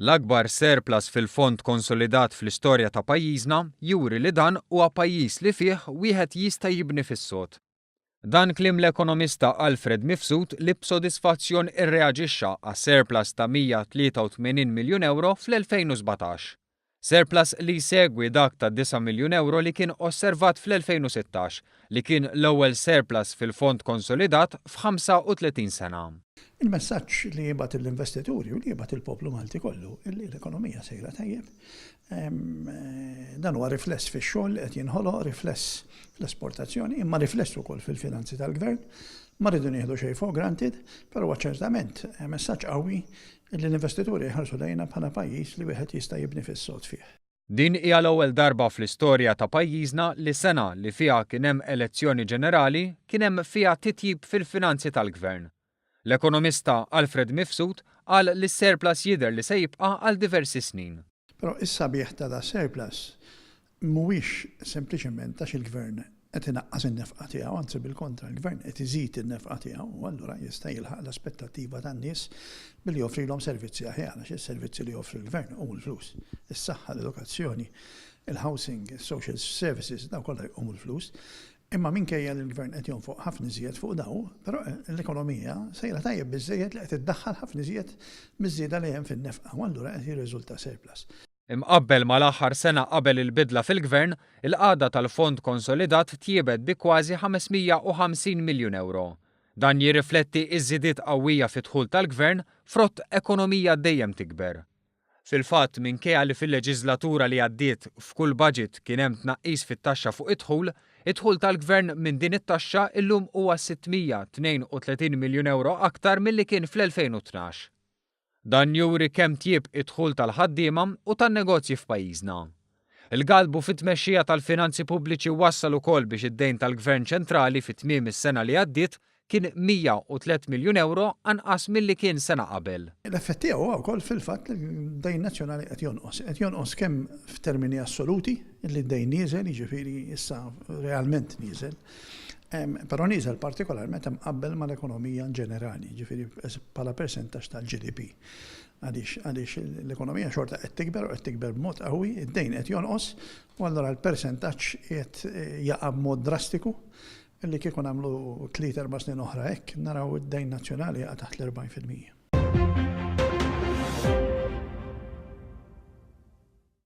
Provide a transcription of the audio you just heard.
L-akbar surplus fil-fond konsolidat fl-istorja ta' pajjiżna juri li dan huwa pajjiż li fih wieħed jista' jibni fis-sod. Dan kliem l-ekonomista Alfred Mifsud li b'sodisfazzjon irreaġixxa għas-surplus ta' 183 miljun ewro fl-2017. Surplus li jsegwi dak ta' 9 miljun ewro li kien osservat fl-2016, li kien l-ewwel surplus fil-fond konsolidat f'35 sena. Il-messaġġ li jibgħat lill-investituri u li jibgħat lill-poplu Malti kollu illi l-ekonomija sejra tajjeb. Dan huwa rifless fix-xogħol li qed jinħoloq, rifless fl-esportazzjoni, imma rifless ukoll fil-finanzi tal-gvern. Ma rridu nieħdu xejn for granted, però huwa ċertament messaġġ qawwi Li l-investituri jħarsu lejna bħala pajjiż li wieħed jista' jibni fis-sod fih. Din hija l-ewwel darba fl-istorja ta' pajjiżna li sena li fiha kien hemm elezzjoni ġenerali kien hemm fiha titjib fil-finanzi tal-Gvern. L-ekonomista Alfred Mifsud qal li s-surplus jidher li se jibqa' għal diversi snin. Però is-sabiħ ta' da surplus mhuwiex sempliċement għax il-Gvern qed inaqqas in-nefqa tiegħu, anzi bil-kontra, il-Gvern qed iżid in-nefqa tiegħu u allura jista' jilħaq l-aspettattiva tan-nies billi joffrilhom servizzi aħjar għax is-servizzi li joffri l-Gvern iqumu l-flus. Is-saħħa, l-edukazzjoni, il-housing, is-social services, dawn kollha jqumu l-flus. Imma minkejja li l-Gvern qed jonfoq ħafna iżjed fuq dawn, però l-ekonomija sejra tajjeb biżżejjed li qed iddaħħal ħafna iżjed miż-żieda li hemm fin-nefqa u allura qed jirriżulta surplus. Imqabbel mal-aħħar sena qabel il-bidla fil-Gvern, il-qagħda tal-fond konsolidat tjiebet bi kważi 550 miljun ewro. Dan jirrifletti ż-żidiet qawwija fid-dħul tal-Gvern frott ekonomija dejjem tikber. Fil-fatt, minkejja li fil-leġiżlatura li għaddiet f'kull baġit kien hemm tnaqqis fit-taxxa fuq id-dħul, id-dħul tal-Gvern minn din it-taxxa illum huwa 632 miljun ewro aktar milli kien fl-2012. Dan juri kemm tjieb id-dħul tal-ħaddiema u tan-negozji f'pajjiżna. Il-galbu fit-tmexxija tal-finanzi pubbliċi wassal ukoll biex id-dejn tal-Gvern ċentrali fi tmiem is-sena li għaddiet kien 103 miljun ewro anqas milli kien sena qabel. L-effett tiegħu huwa wkoll fil-fatt li d-dejn nazzjonali qed jonqos. Qed jonqos kemm f'termini assoluti, li d-dejn nieżel, jiġifieri issa realment nieżel, Però nieżel partikolarment imqabbel mal-ekonomija ġenerali, jiġifieri bħala persentaġġ tal-GDP. Għaliex? Għaliex l-ekonomija xorta qed tikber u qed tikber b'mod qawwi, id-dejn qed jonqos u allura l-persentaġġ qiegħed jaqa' b'mod drastiku li kieku nagħmlu tliet erba' snin oħra hekk naraw id-dejn nazzjonali jaqa' taħt l-40%.